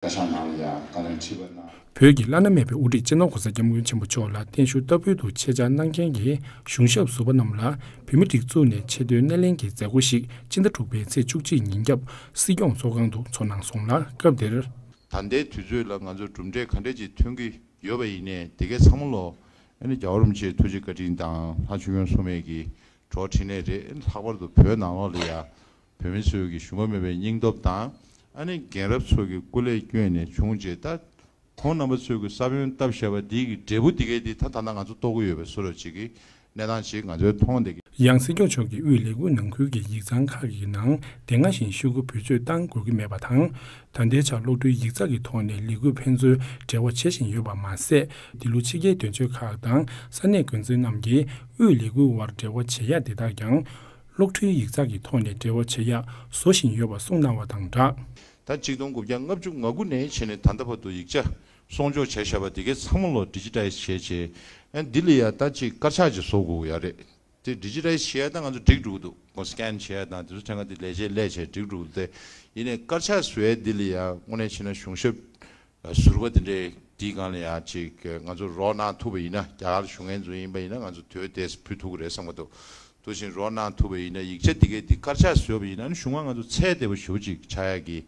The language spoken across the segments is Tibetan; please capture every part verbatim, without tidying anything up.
བཀའ་ཤག་ནང་ལ་ཡང་བཀའ་ལན་དྲིས་པ་ན། བོད་ཀྱི་བླ་ན་མེད་པའི་དབུ་ཁྲིད་སྤྱི་ནོར་༸གོང་ས་༸སྐྱབས་མགོན་ཆེན་པོ་མཆོག་ལ་བརྟན་བཞུགས་བསྟར་འབུལ་དུ་ཆེད་བཅར་གནང་མཁན་གྱི་གཞུང་ཞབས་ཟུར་པ་རྣམས་ལ་བོད་མིའི་སྒྲིག་འཛུགས་ནས་ཆེས་མཐོའི་སྣེ་ལེན་གྱི་མཛད་སྒོ་ཞིག་སྤྱི་ཟླ་དྲུག་པའི་ཚེས་བཅུ་གཅིག་ཉིན་རྒྱབ་སྲིད་སྐྱོང་ཚོགས་ཁང་དུ་ཚོགས་གནང་སོང་ལ། སྐབས་དེར། ད་ལྟའི་དུས་ཚོད་ལ་ང་ཚོ་གྲུབ་འབྲས་ག་འདྲས་ཅིག་ཐོན་གྱི་ཡོད་པ་ཡིན་ནའི་དེ་གའི་ཚང་མ་ལོ་ཨ་ནི་རྒྱལ་བ་རིན་པོ་ཆེའི་ཐུགས་རྗེ་བཀའ་དྲིན་དང་ལྷ་ཆོས་སྐྱོང་སྲུང་མའི་གི་གྲོགས་འཕྲིན་ལས་རེད། ལྷག་པར་དུ་བོད་ནང་ལོགས་ལ་ཡ་བོད་མི་ཚོའི་གི་ཞུམ་པ་མེད་པའི་སྙིང་སྟོབས་དང་ཨ་ནི་རྒན་རབས་ཚོ་གི་སྐུ་ལས་བསྐྱོན་ནས་བྱུང་རྗེས་ད། ཁོང་རྣམ་པ་ཚོས་ཀྱི་ས་བོན་བཏབ་བཞག་པ་འདི་གི་འབྲས་བུ་འདི་གའི་འདི་ད་ད་ལྟ་ང་ཚོ་རྟོགས་ཀྱི་ཡོད་པའི་བཟོ་འདྲ་ཅིག་གི་གནས་སྟངས་ཅིག་ང་ཚོས་མཐོང་བསྡད་ཀྱི། ཡང་སྲིད་སྐྱོང་མཆོག་གིས་དབུས་ལས་འགུལ་ནང་ཁུལ་གྱི་ཡིག་ཚང་ཁག་གི་ནང་དེ་སྔ་བཞིན་ཤོག་གུ་བེད་སྤྱོད་བཏང་དགོས་ཀྱི་མེད་པ་དང་། ད་ལྟའི་ཆར་གློག་འཕྲུལ་ཡིག་ཚགས་ཀྱི་ཐོག་ནས་ལས་འགུལ་ཕན་ཚུན་འབྲེལ་བ་བྱེད་བཞིན་ཡོད་པ་མ་ཟད། འདི་ལོ་ཕྱི་རྒྱལ་དོན་གཅོད་ཁག་དང་ས་གནས་འགོ་འཛིན་རྣམས་ཀྱིས་དབུས་ལས་འགུལ་བར་འབྲེལ་བ་བྱེད་ཡ་དེ་དག་ཀྱང་གློག་འཕྲུལ་ཡིག་ཚགས་ཀྱི་ཐོག་ནས་འབྲེལ་བ་བྱེད་ཡ་བཟོ་བཞིན་ཡོད་པ་གསུངས་གནང་བ་དང་སྦྲགས། ད་གཅིག་སྟོང་དགུ་བརྒྱ་ལྔ་བཅུ་ང་དགུ་ནས་བྱས་ནས་ད་ལྟ་བར་དུ་ཡིག་ཆ་གསོག་འཇོག་བྱས་བཞག་པ་དེ་གའི་ཚང་མ་ལོ་ཌི་ཇི་ཊའི་ཛི་བྱས་བྱས། ཨ་འདི་ལ་ཡ་ད་ཅིག་དཀར་ཆག་ཅིག་བཟོ་དགོས་ཡ་རེད། དེ་ཌི་ཇི་ཊའི་ཛི་བྱས་ཡ་ད་ང་ཚོ་འགྲིག་འགྲོ་གི་འདུག་ཁོ་སི་ཀེན་བྱས་ཡ་དང་དེ་ཚོ་ཐད་ཀར་དེ་ལས་བྱེད་ལས་བྱས་འགྲིག་འགྲོ་གི་འདུག་དེ་ཡིན་ནའི་དཀར་ཆག་བཟོ་ཡ་འདི་ལ་ཡ་དངོས་གནས་བྱས་ན་གཞུང་ཞབས་ཟུར་པ་དེ་འདྲས་འདིའི་སྒང་ལ་ཡ་ཅིག་ང་ཚོ་རོགས་གནང་ཐུབ་པ་ཡིན་ན། རྒྱ་གར་བཞུགས་མཁན་ཚོ་ཡིན་པ་ཡིན་ན་ང་ཚོ་དོལ་དེ་ཕུལ་ཐུབ་ཀྱི་རེད་བསམ་གྱི་འདུག་དུ་ཞིང་རོགས་གནང་ཐུབ་པ་ཡིན་ན། ཡིག་ཆ་འདི་གའི་འདི་དཀར་ཆག་བཟོས་པ་ཡིན་ན་ནི་གཞུང་ང་ང་ཚོ་ཚད་བདེ་པོ་ཞེ་པོ་ཅིག་ཆགས་ཡག་གི།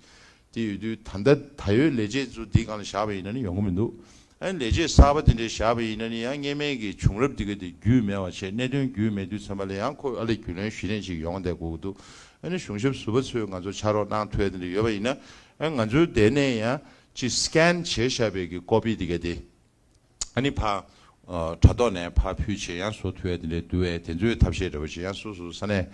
དེ་ཡོད་དུས་ད་ལྟ་ད་ཡོད་ལས་བྱེད་ཚོ་འདིའི་སྒང་ལ་བཞག་པ་ཡིན་ན་ནི་ཡོང་གི་མི་འདུག་ཨ་ནི་ལས་བྱེད་གསར་པ་དེ་འདྲས་བཞག་པ་ཡིན་ན་ནི་ཡང་སྔས་མའི་གི་བྱུང་རབས་འདི་གའི་འདི་རྒྱུས་མེད་པ་བྱས། གནད་དོན་རྒྱུས་མེད་དུས་ཙམ་པ་ལ་ཡང་ཁོ་ཨ་ལས་རྒྱུས་ལོན་གཞི་ལྡན་ཅིག་ཡོང་བསྡད་དགོས་ཀྱི་འདུག་ཨ་ནི་གཞུང་ཞབས་ཟུར་པ་ཚོས་ང་ཚོ་ཕྱག་རོགས་གནང་ཐུབ་ཡ་དེ་འདྲས་ཡོད་པ་ཡིན་ན། ཨ་ང་ཚོའི་དེ་ནས་ཡང་ཅིག་སི་ཀེན་བྱས་བཞག་པའི་གི་ཀོ་པི་འདི་གའི་འདི། ཨ་ནི་ཕ། ཨ་དྲ་ཐོག་ནས་ཕར་ཕུལ་བྱས་ཡང་བཟོ་ཐུབ་ཡ་དེ་འདྲའི་འདུག་པས། དེ་ཚོའི་ཐབས་ཤེས་འདྲ་པོ་ཅིག་ཡང་སོ་སོ་ས་གནས་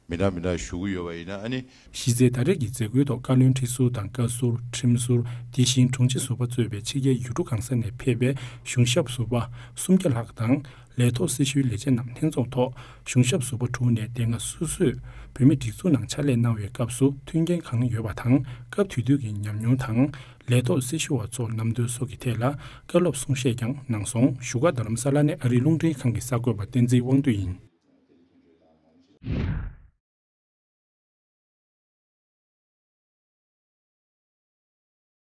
མི་འདྲ་མི་འདྲ་ཞུ་གི་ཡོད་པ་ཡིན་ན་ཨ་ནི། གཞི་རྩའི་ད་རེས་ཀྱི་མཛད་སྒོའི་ཐོག་བཀའ་བློན་ཁྲི་ཟུར་དང་བཀའ་ཟུར་ཁྲིམས་ཟུར་དེ་བཞིན་དྲུང་ཆེ་ཟུར་པ་གཙོས་པའི་ཕྱི་རྒྱལ་ཡུལ་གྲུ་གང་ས་ནས་ཕེབས་པའི་གཞུང་ཞབས་ཟུར་པ་སུམ་བརྒྱ་ལྷག་དང་། ལས་ཐོག་སྲི་ཞུའི་ལས་བྱེད་རྣམས་ལྷན་ཚོགས་ཐོག་གཞུང་ཞབས་ཟུར་པ་དྲུག་ནས་དེ་སྔ་སོ་སོས་བོད་མིའི་སྒྲིག་འཛུགས་ནང་ཕྱག་ལས་གནང་བའི་སྐབས་སུ་མཐུན་རྐྱེན་གང་ཡོད་པ་དང་། སྐབས་དེ་དུས་ཀྱི་ཉམས་མྱོང་དང་། ལས་ཐོག་སྲི་ཞུ་བ་ཚོར་རྣམ་རྟོག་སོགས་ཀྱི་ཐད་ལ་བཀའ་སློབ་གསུང་བཤད་ཀྱང་གནང་སོང་། བཞུགས་སྒར་རྡ་རམ་ས་ལ་ནས་ཨ་རིའི་རླུང་འཕྲིན་ཁང་གི་གསར་འགོད་པ་བསྟན་འཛིན་དབང་འདུས་ཡིན།